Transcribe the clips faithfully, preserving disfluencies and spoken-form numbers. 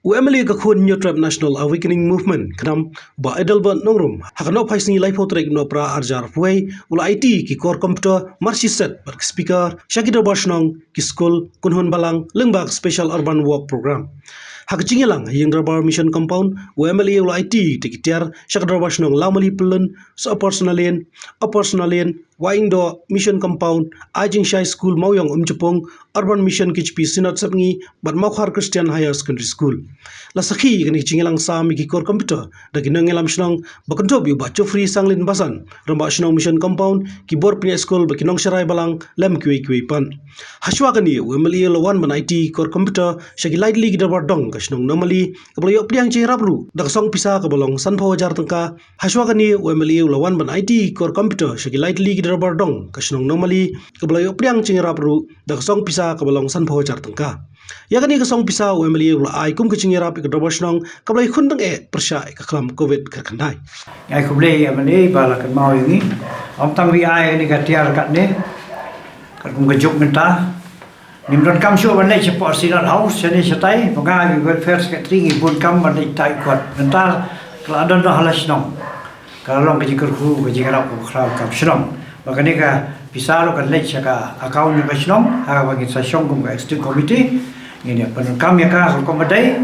U MLA ka khun Hynñiewtrep National Awakening Movement, KHNAM, Bah Adelbert Nongrum, ha ka nohphai sngi laiphew tarik Nohprah arhajar arphew wei, u la aiti ki core computer marshi set bad ki speaker sha ki dorbar shnong, ki skul, kynhun balang lyngba ka Special Urban Work Programme. Ha ka jingïalang ha ïing dorbar Mission Compound, u MLA u la aiti ïa ki tiar sha ka dorbar shnong Lawmali Pyllun, Upper Sonalane, Upper Sonalane, Wahingdoh Mission Compound, Aijingshai School Mawiong Umjapung, Urban Mission KJP Synod Sepngi bad Mawkhar Christian Higher Secondary School. La sakhi ïa kane ka jingïalang sam ïa ki core computer da ki nongïalam shnong, ba kynthup ïa u Bah Geoffrey Sanglin Basan, Rangbah Shnong Mission Compound, ki bor pynïaid skul bad ki nongsharai balang lem kiwei kiwei pat. Hashwa kane u MLA u la wan ban aiti core computer sha ki lai tylli ki dorbar dong ka shnong Nohmali, kaba la ïoh pdiang jingïarap ruh da ka song pisa kaba long sanphew hajar tyngka. Hashwa kane u MLA u la wan ban aiti core computer sha ki lai tylli ki dorbar dong ka shnong Nohmali, kaba la ïoh pdiang jingïarap ruh da ka song pisa kaba long sanphew hajar tyngka. Ïa kane ka song pisa u MLA u la ai kum ka jingïarap ïa ka dorbar shnong kaba la ïakhun tyngeh pyrshah ïa ka khlam Covid khatkhyndai. Ai khublei ïa MLA ba la kynmaw ïa ngi. Ym tang ba ai ïa kane ka tiar katne, katkum ka juk mynta. Ngim donkam shuh ban leit shapoh Synod House shane shatai, ba nga ki welfare secretary ngi bun kam ban leit tai kot. Mynta ka la don noh ha la shnong. Ka la long ka jingkyrkhu, ka jingïarap ka bakhraw kam shnong. Ba kane ka pisa ruh kan leit sha ka account jong ka shnong, ha kaba ngin sa shong kum ka executive committee. Ngin ïa pyndonkam ïa ka kum ka dei,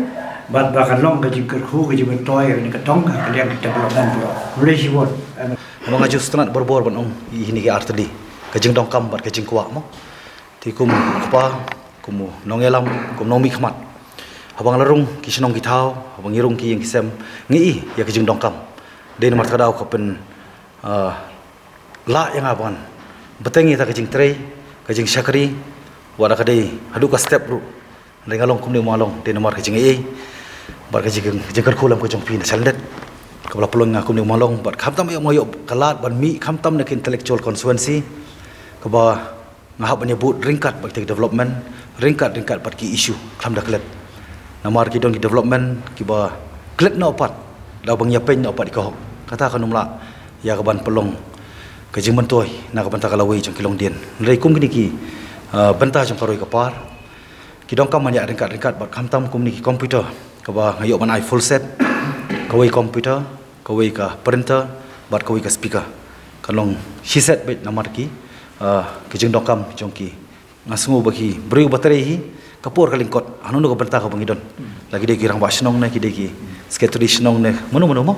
bad ba kan long ka jingkyrkhu, ka jingmyntoi ïa kane ka dong ha ka liang ka development baroh. Khublei shibun. Haba nga ju sngewtynnat barabor ban ong ïa kine ki artylli, ka jingdonkam bad ka jingkwah mo. Te kum u kpa, kum u nongïalam, kum u nongmihkhmat, haba nga la rung ki shnong ki thaw, haba ngi rung ki ïing ki sem, ngi i ïa ka jingdonkam. Dei namar kata ka daw ka pyn, ah, lah ïa nga ban bteng ïa kata ka jingtrei, ka jingshakri, wat la ka dei haduh ka step ruh. Dei nga long kumne, ma long, dei namar ka jingaiei bad ka jing, jingkyrkhu lem ka jong phi na shalyndet, kaba la pynlong ïa nga kumne, ma long, bad khamtam ïa nga ïoh ka lad ban mih khamtam na ka intellectual constituency kaba nga hap ban ïabud ryngkat bad ki development, ryngkat, ryngkat bad ki issue khlem da klet. Namar ki don ki development kiba klet noh pat, da ba ngi ïapeiñ noh pat ïa ka hok. Kata kan ym lah ïa ka ban pynlong ka jingmyntoi na ka bynta ka lawei jong ki longdien. Hynrei kum kine ki, ah, bynta jong ka roi ka par, ki donkam ban ïaid ryngkat ryngkat bad khamtam kumne ki computer kaba nga ïoh ban ai full set, kawei computer, kawei ka printer, bad kawei ka speaker. Kan long shi set beit namar ki, ah, ki jingdonkam jong ki. Nga sngew ba ki briew ba trei hi, ka por ka lyngkot, hano hano ka bynta kaba ngi don. La ki dei ki rangbah shnong ne, ki dei ki secretary shnong ne, mano mano mo.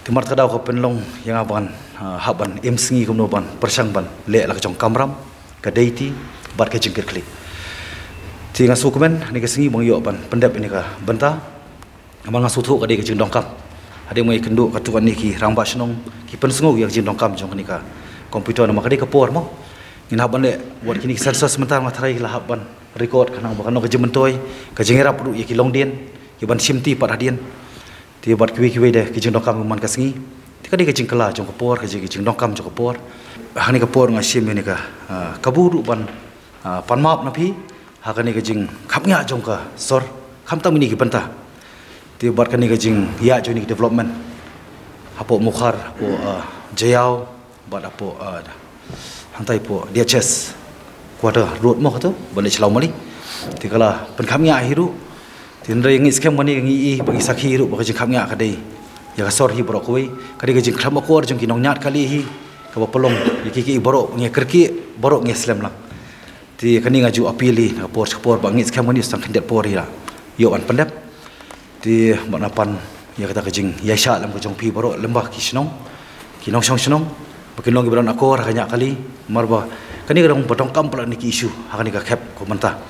Te namar kata ka daw ka pynlong ïa nga ban, ah, hap ban im sngi kumno ban pyrshang ban leh la ka jong kamram, ka dei ti, bad ka jingkyrkhu. Te nga sngewkmen ha kane ka sngi ba nga ïoh ban pyndep ïa kane ka bynta. Namar nga sngewthuh ka dei ka jingdonkam. Hadien ba nga ïakynduh katto katne ki rangbah shnong ki pynsngew ïa ka jingdonkam jong kane ka computer, namar ka dei ka por mo. Ngin hap ban leh wat kine ki census mynta, nga tharai la hap ban record, khnang ba kan long ka jingmyntoi, ka jingïarap ruh ïa ki longdien, ki ban shim ti pat hadien. Te bad kiwei kiwei de ki jingdonkam man ka sngi. Te ka dei ka jingkylla jong ka por, ka dei ka jingdonkam jong ka por. Ha kane ka por nga shim ïa kane ka, ah, kabu ruh ban, ah, pan map na phi ha kane ka jingkhapngiah jong ka sor, khamtam ïa kine ki bynta. Te bad kane ka jingïaid jong kine ki development hapoh Mawkhar, hapoh, ah, Jaïaw, bad hapoh, ah, hangtai hapoh D H S quarter road mo kato, ban leit sha Lawmali. Te ka la pynkhapngiah hi ruh. Te hynrei ngi skhem kane, ngi i bad ngi sakhi ruh ba ka jingkhapngiah ka dei ïa ka sor hi baroh kawei. Ka dei ka jingkhlem akor jong ki nongñiat kali hi, kaba pynlong ïa ki, ki baroh ngi kyrkieh, baroh ngi slem lang. Te kane nga ju appeal hi na ka por sha ka por, ba ngi skhem kane sa khyndiat por hi la ïoh ban pyndep. Te bad nga pan ïa kata ka jingïaishah lem ka jong phi baroh, lem bad ki shnong, ki nongshong shnong, ba kin long kiba don akor ha ka ñiah kali. Namar ba kane ka dei ba donkam palat na ki issue ha kane ka khep ka bynta.